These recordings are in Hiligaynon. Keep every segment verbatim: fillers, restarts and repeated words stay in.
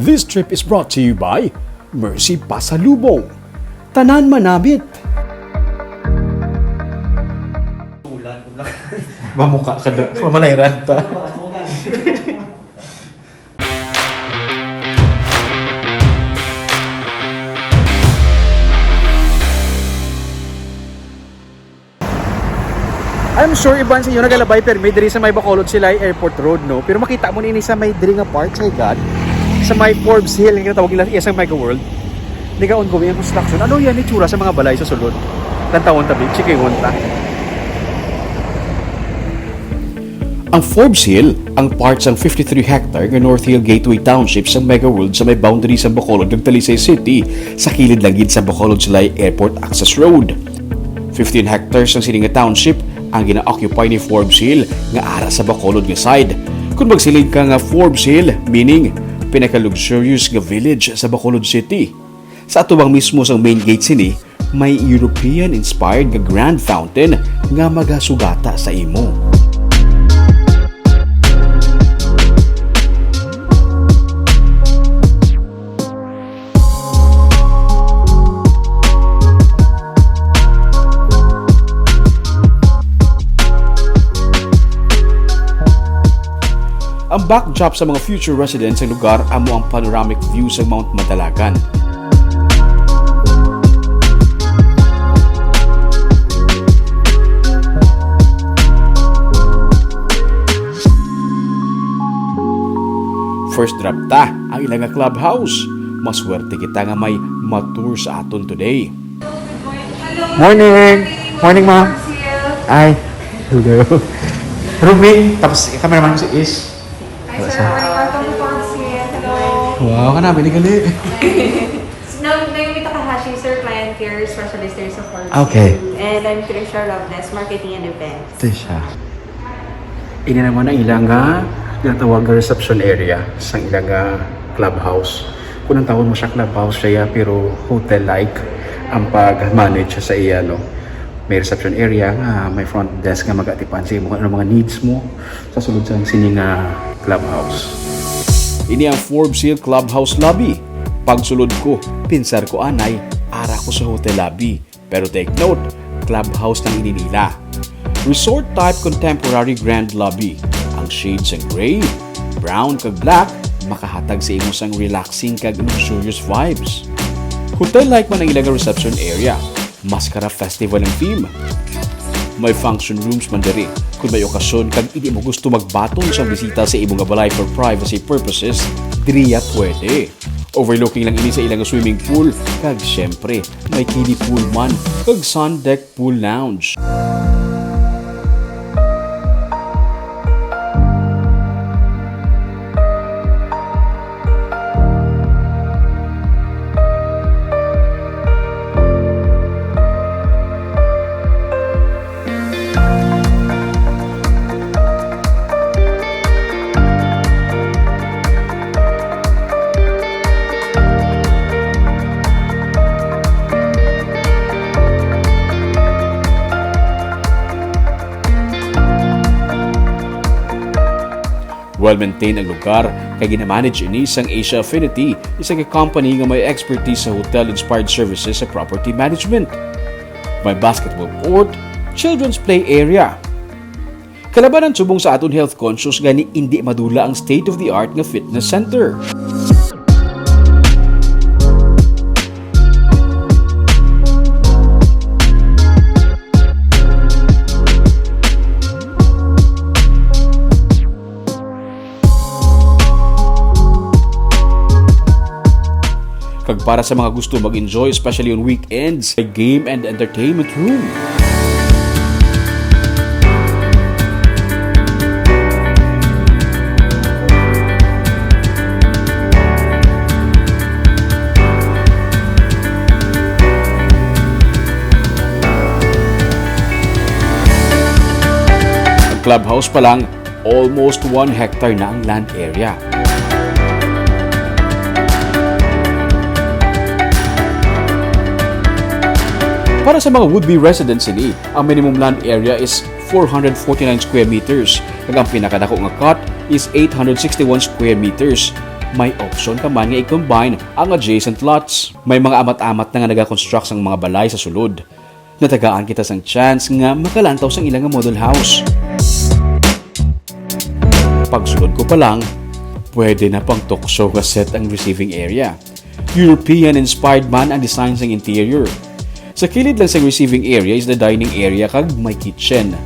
This trip is brought to you by Mercy Pasalubong. Tanan manamit. Mamuka ka da. Mamalay ranta. I'm sure iban sa inyo nagalabay permi diri sa may Bacolod Silay Airport Road, no? Pero makita mo ni ini sa may diri nga part, sa higad, sa may Forbes Hill, nga ginatawag nila iya sa Mega World. Nag-ongoing ang construction. Ano yan itsura sa mga balay sa sulod? Tantawon tabi, chikingon ta. Ang Forbes Hill, ang part sang fifty-three hectare nga North Hill Gateway Township sang Mega World sa may boundary sa Bacolod kag Talisay City, sa kilid lang gid sa Bacolod Silay Airport Access Road. Fifteen hectares ang sini nga township ang gina-occupy ni Forbes Hill nga ara sa Bacolod nga side. Kung magsiling ka nga Forbes Hill, meaning pinaka-luxurious nga village sa Bacolod City. Sa atubang mismo sang main gate sini, may European-inspired nga grand fountain nga magasugata sa imo. Ang backdrop sa mga future residents sa lugar amo ang panoramic view sa Mount Madalagan. First drop ta, ang ila nga clubhouse. Maswerte kita nga may ma-tour sa aton today. Hello. Morning. Morning, ma'am. Ay. Hello. Ruby, tapos cameraman mo si Ish. Hi, sir. Wala siya. Morning. Welcome to Forbes Hill. Hello. Wow, ka na, binig gali. Naomi Takahashi, sir, client care specialist here sa Forbes Hill. Okay. And I'm Trisha Robles, marketing and events. Trisha. Ini naman ang ilang, ah, ginatawag nga reception area sa ilang, ah, clubhouse. Kung ang tawon mo siya clubhouse siya, pero hotel-like ang pag-manage sa iya, no? May reception area nga may front desk nga mag-atipan sa imo kung ano mga needs mo sa sulod sa sining, ah, clubhouse. Ini ang Forbes Hill Clubhouse Lobby. Pagsulod ko, pinsar ko anay, ara ko sa hotel lobby. Pero take note, clubhouse lang ini nila. Resort type contemporary grand lobby. Ang shades sang gray, brown kag black makahatag sa imo sang relaxing kag luxurious vibes. Hotel-like man ang ila nga reception area. Mascara festival ang theme. May function rooms man diri. Kung may okasyon kag hindi mo gusto magbaton sa bisita sa imo nga balay for privacy purposes, diriya pwede. Overlooking lang ini sa ilang swimming pool, kag syempre, may kiddie pool man, kag sun deck pool lounge. Well-maintained ang lugar, kay ginamanage ini sang Asia Affinity, isa ka company nga may expertise sa hotel-inspired services sa property management. May basketball court, children's play area. Kalabanan subong sa aton health conscious gani indi madula ang state-of-the-art nga fitness center. Kag para sa mga gusto mag-enjoy, especially on weekends, may game and entertainment room. Ang clubhouse pa lang, almost one hectare na ang land area. Para sa mga would-be residents sini, ang minimum land area is four hundred forty-nine square meters, kag ang pinakadako nga cut is eight hundred sixty-one square meters. May option ka man nga i-combine ang adjacent lots. May mga amat-amat na nga nagakonstruct sang mga balay sa sulod. Natagaan kita sang chance nga makalantaw sang ila nga model house. Pagsulod ko pa lang, pwede na pang talk show nga set ang receiving area. European-inspired man ang design sang interior. Sa kilid lang sang receiving area is the dining area kag may kitchen.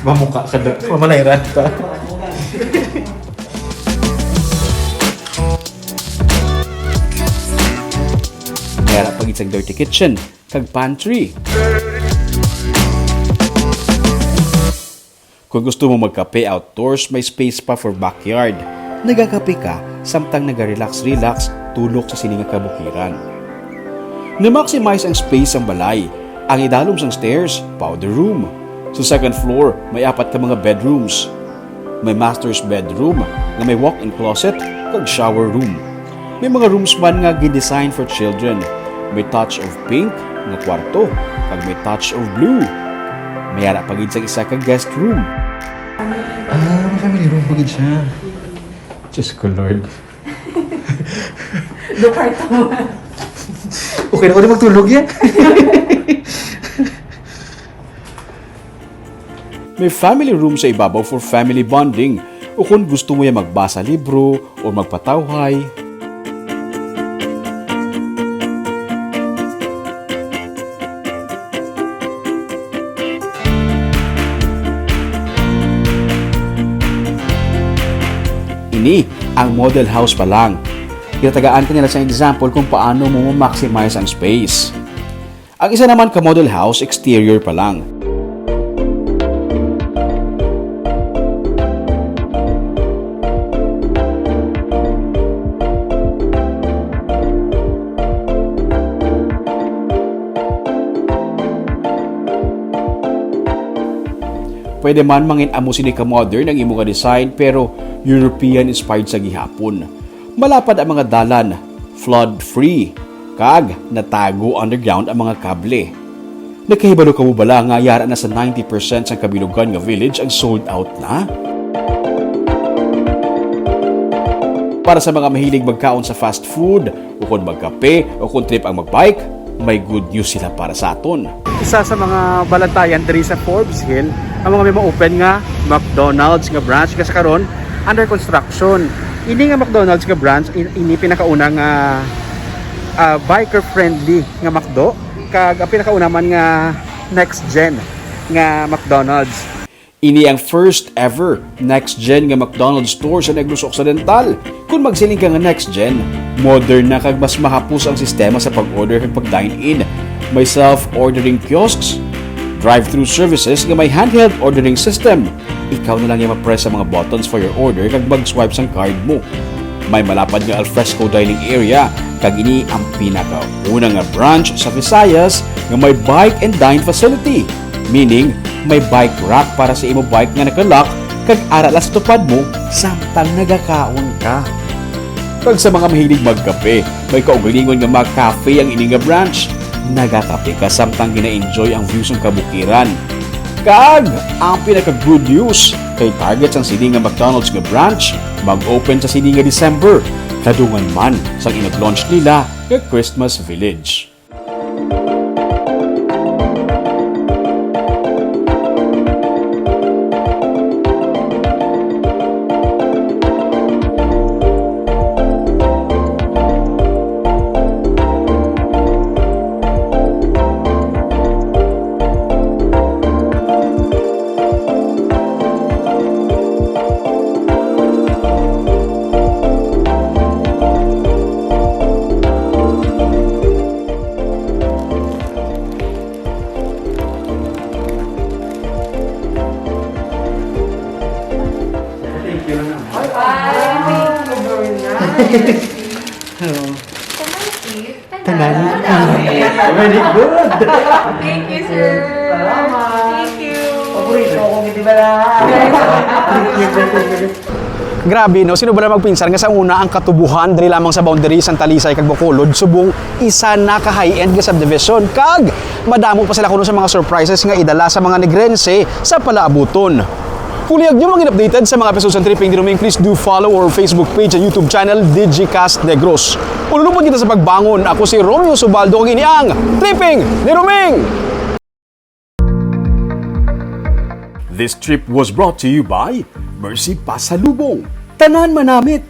Mamuka ka da. Mamalay ra ta. May ara pa gid sang dirty kitchen kag pantry. Kung gusto mo magkape outdoors, may space pa for backyard. Nagakape ka samtang naga-relax-relax, tulok sa sini nga kabukiran. Na-maximize ang space sang balay. Ang idalom sang stairs, powder room. Sa second floor, may apat ka mga bedrooms. May master's bedroom nga may walk-in closet kag shower room. May mga rooms man nga gi-design for children. May touch of pink nga kwarto, kag may touch of blue. May ara pa gid sang isa ka guest room. Ah, may family room pa gid siya. Diyos ko, Lord. Do kwarto mo. Okay na ko na magtulog yan. May family room sa ibabaw for family bonding, o kon gusto mo ya magbasa libro o magpatawhay. Ini ang model house pa lang. Ginatagaan ka nila sang example kung paano mo ma-maximize ang space. Ang isa naman ka model house, exterior pa lang. Pwede man mangin-amo sini ka modern ang imo nga design, pero European inspired sa gihapon. Malapad ang mga dalan, flood-free, kag natago underground ang mga kable. Nakahibalo ka mo bala nga yara na sa ninety percent sang kabilugan nga village ang sold out na? Para sa mga mahilig magkaon sa fast food, ukon magkape, ukon trip ang magbike, may good news sila para sa aton. Isa sa mga balantayan diri sa Forbes Hill ang mga may ma-open nga McDonald's nga branch, nga sa karon under construction. Ini nga McDonald's nga branch, in-, ini pinakauna nga, ah, biker-friendly nga McDo, kag ang pinakauna man nga next gen nga McDonald's. Ini ang first ever next gen nga McDonald's store sa Negros Occidental. Kung magsiling ka nga next gen, modern na kag mas mahapos ang sistema sa pag-order kag pag-dine-in. May self-ordering kiosks, drive-thru services nga may handheld ordering system. Ikaw na lang ya ma-press ang mga buttons for your order kag mag-swipe sang card mo. May malapad nga alfresco dining area, kag ini ang pinakauna nga branch sa Visayas nga may bike and dine facility. Meaning, may bike rack para sa imo bike nga naka-lock kag ara lang sa tupad mo samtang nagakaon ka. Kag sa mga mahilig magkape, may kaugalingon nga mga cafe ang ini nga branch. Nagakape ka samtang gina-enjoy ang view sang kabukiran. Kag ang pinaka-good news, kay target sang sini nga McDonald's nga branch mag-open sa sini nga December, kadungan man sang inag-launch nila nga Christmas Village. Hello. Tanan. Very good. Thank you, sir. Salamat. Thank you. Paborito ko, hindi ba lang? Grabe, no? Sino ba na magpinsar nga sa una ang Katubuhan diri lamang sa boundary sang Talisay kag Bacolod subong isa na ka high-end nga subdivision, kag madamo pa sila kuno sa mga surprises nga idala sa mga Negrense sa palaabuton. Kung lihag nyo maging updated sa mga episodes ng Tripping ni Roming, please do follow our Facebook page and YouTube channel, Digicast Negros. Ululupod kita sa pagbangon. Ako si Romeo Subaldo, kag ini ang Tripping ni Roming! This trip was brought to you by Mercy Pasalubong, Tanan Manamit,